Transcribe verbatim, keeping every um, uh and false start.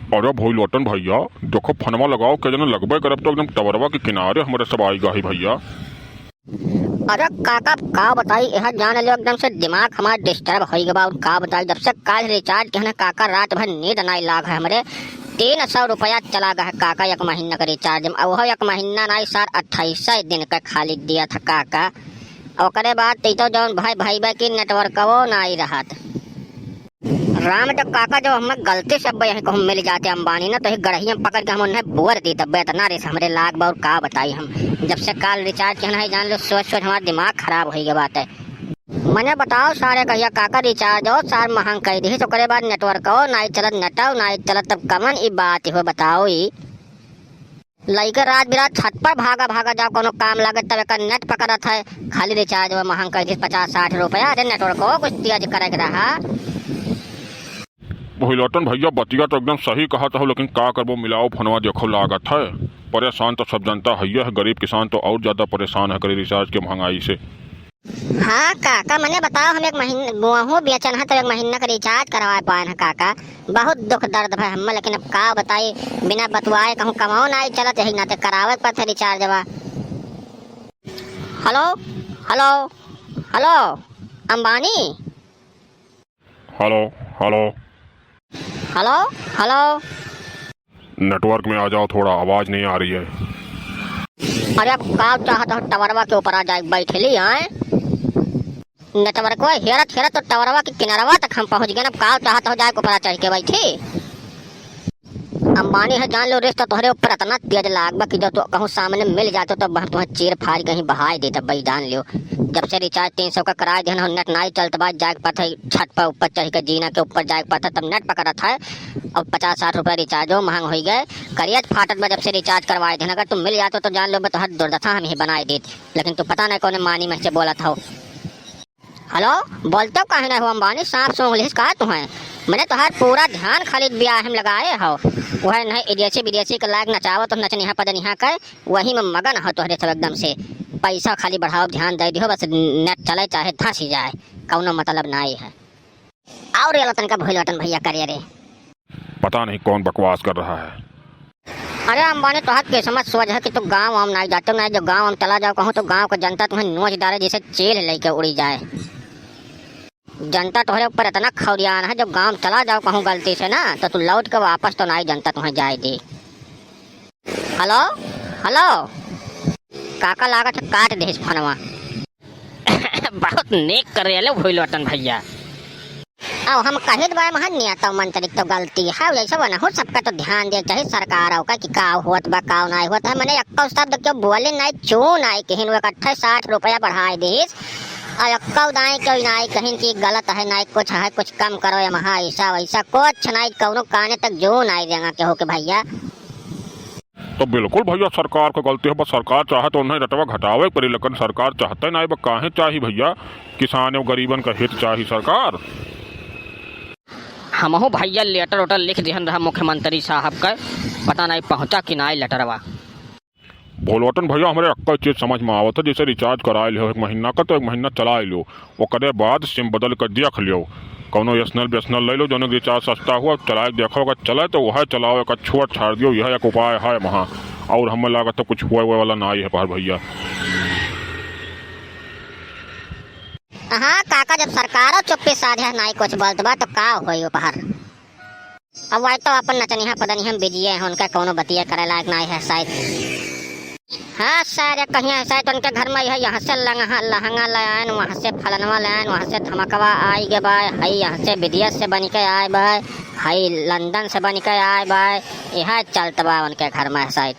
अरे भोइलोटन भइया, देखो फोनवा लगाओ, के जने लगबे करब तो एकदम टवरवा के किनारे हमरे सब आइ गा ही भइया। अरे काका, का बताई, यह जान लो एकदम से दिमाग हमार disturb होइ गवा। और का बताई, जब से काल recharge किहन काका, रात भर नींद नाई लाग है हमरे। तीन सौ रुपया चला गा है काका एक महीना का recharge में, और वह एक महीना नाई, सार अट्ठाईस दिन का खाली दिया था काका। ओकरे बाद तई तो जौन भाई, भाई बा की networkवो नाई रहत। राम तो काका, जब हमें गलती से अब यहीं कहूँ मिल जाते अंबानी ना, तो ही गड़हिया पकड़ के हम उन्हें बोर दी, तब इतना रिस हमरे लाग बा। और का बताई हम, जब से काल recharge किहन है, जान लो, सोच सोच हमार दिमाग खराब होइ गवा बाटे। मने बताओ सारे, कहिया काका rechargeओ सार महंग कइ दिहिस, ओकरे बाद networkओ नाई चलत, netओ नाई चलत, तब कमन ई बात हो बताओ ई। लइके रात बिरात छत पर भागा भागा जाओ, कौनो काम लागे तब एकर net पकड़त है। खाली rechargeवा महंग कइ दिहिस पचास साठ रुपया। अरे networkओ कुछ तेज करे के रहा। भोइलोटन भइया, बतिया तो एकदम सही कहत हो, लेकिन का करबो, मिलाओ फोनवा, देखो लागत है। परेशान तो सब जनता है, यह गरीब किसान तो और ज्यादा परेशान है करे recharge के महंगाई से। हाँ काका, मने बताओ, हम एक महीन-, गेहूँ बेचन है तो एक महीना का recharge करवा पाएन है काका। बहुत दुख दर्द भय हम्मे, लेकिन अब का बताई, बिना बतुआए कहूँ कमाओ नाई चलत, यही नाते करावे के पड़त है rechargeवा। Hello, hello, hello, अंबानी। Hello, hello। Hello, hello। Network में आ जाओ, थोड़ा आवाज नहीं आ रही है। अरे अब का चाहत हो, टवरवा के ऊपर आ जाए, बैठली आए। Networkवा हेरत हेरत तो टवरवा के किनारवा तक हम पहुँच गए। अब का चाहत हो, जाए के ऊपर चढ़ के बैठी? अंबानी है, जान लो, रिस तो तोहरे ऊपर इतना तेज लाग बा कि जो तो कहूँ सामने मिल जातो तो हम तुम्हें चीर फाड़ कहीं बहाई देते भाई, जान लियो। जब से recharge तीन सौ का कराए देहन हो, net नाई चलत बा, जाए के पड़त है छत पर ऊपर चढ़ के, जीना के ऊपर जाए के पड़त है, तब net पकड़त है। और पचास साठ रुपया rechargeओ महंग होइ गए। करियत फाटत बा, जब से recharge करवाए देहन, अगर तुम मिल जातो तो जान लो, मैं तोहर दुर्दशा हम ही बनाए देत, लेकिन तू पता नहीं कौन मानी में से बोलत हो। Hello, बोलते काहे ना हो अंबानी, सांप सूंघ लिहिस का तुहें? मने तोहार पूरा ध्यान खाली ब्याह में लगाए हो। वह नहीं विदेशी विदेशी के लायक नचावत हो, नचनिहा पदनिहा के, वही में मगन हो तोहरे सब एकदम से। पैसा खाली बढ़ाओ, ध्यान दे दिहो, बस net चले चाहे धंसी जाए, कौनो मतलब नाई है। और ये तनका भोइलोटन भइया करे रे। पता नहीं कौन बकवास कर रहा है। अरे अंबानी, तोहार किस्मत सोझ है कि तू गाँव वाम नाई जाते, नाई जो गाँव वाम चला जाओ कहूँ तो गाँव के जनता तुम्हें नोच डारे, जैसे चील लेके उड़ी जाए। जनता तोहरे ऊपर इतना खौरियान है, जो गाँव चला जाओ कहूँ गलती से ना, तो तू लौट के वापस तो नाई जनता तुम्हें जाए दी। Hello, hello, काका लागत है काट देहिस फोनवा। बहुत नीक करे ले भोइलोटन भइया। अब हम कहित बाय महन नेता मंत्री तो गलती है, जैसे वनहु सबका तो ध्यान दे चाही सरकार का कि का होत बा, का नाई होत है। मने एक्को शब्द क्यों बोले नाई, चू नाई कहिन, वो इकट्ठे साठ रुपया बढ़ाए देहिस। और एक्को दाएं क्यों नाई कहिन कि गलत है, नाई कुछ है, कुछ कम करो या महा ऐसा वैसा, कुछ नाई, कौनो काने तक जो नाई देंगा केहू के भइया। तो बिल्कुल भइया सरकार क गलती है, बस सरकार चाहे तो उन्हें रेटवा घटावे के पड़ी, लेकिन सरकार चाहते नाई बा, काहे चाही भइया? किसान एवं गरीबन का हित चाही सरकार। हमहू भइया letter उटर लिख दिहन रहा मुख्यमंत्री साहब का, पता नाई पहुँचा कि नाई letterवा। भोलोटन भइया, हमरे अक्का चीज समझ में आवत है, जैसे recharge कराए लियो एक महीना का, तो एक महीना चलाए लियो, ओकरे बाद SIM बदल कर देख लियो, कौनो BSNL, BSNL ले लो, जौन recharge सस्ता हुआ, चलाए के देखो, अगर चले तो वह चलाओ, एक छोड़ छाड़ दियो, यह एक उपाय है वहाँ। और हमें लागत है कुछ हुए, हुए वाला ना आई है पहाड़ भइया। हाँ काका, जब सरकारो चुप्पी साधे नाई कुछ बोलत बा, तो का होई उपहार? अब वही तो अपन नचनिहा पदनिहा में बिजिए हैं, उनका कौनो बतिया करे लायक नाई है शायद। हाँ सारे कहिया है शायद उनके घर में यह, यहाँ से लंगहा, लहंगा ले आयन, वहाँ से फलनवा ले आयन, वहाँ से धमकवा आई गे बाय, हई यहाँ से विदेश से बन के आए बाय, हई लंदन से बन के आए बाय, यह चलत बा उनके घर में शायद।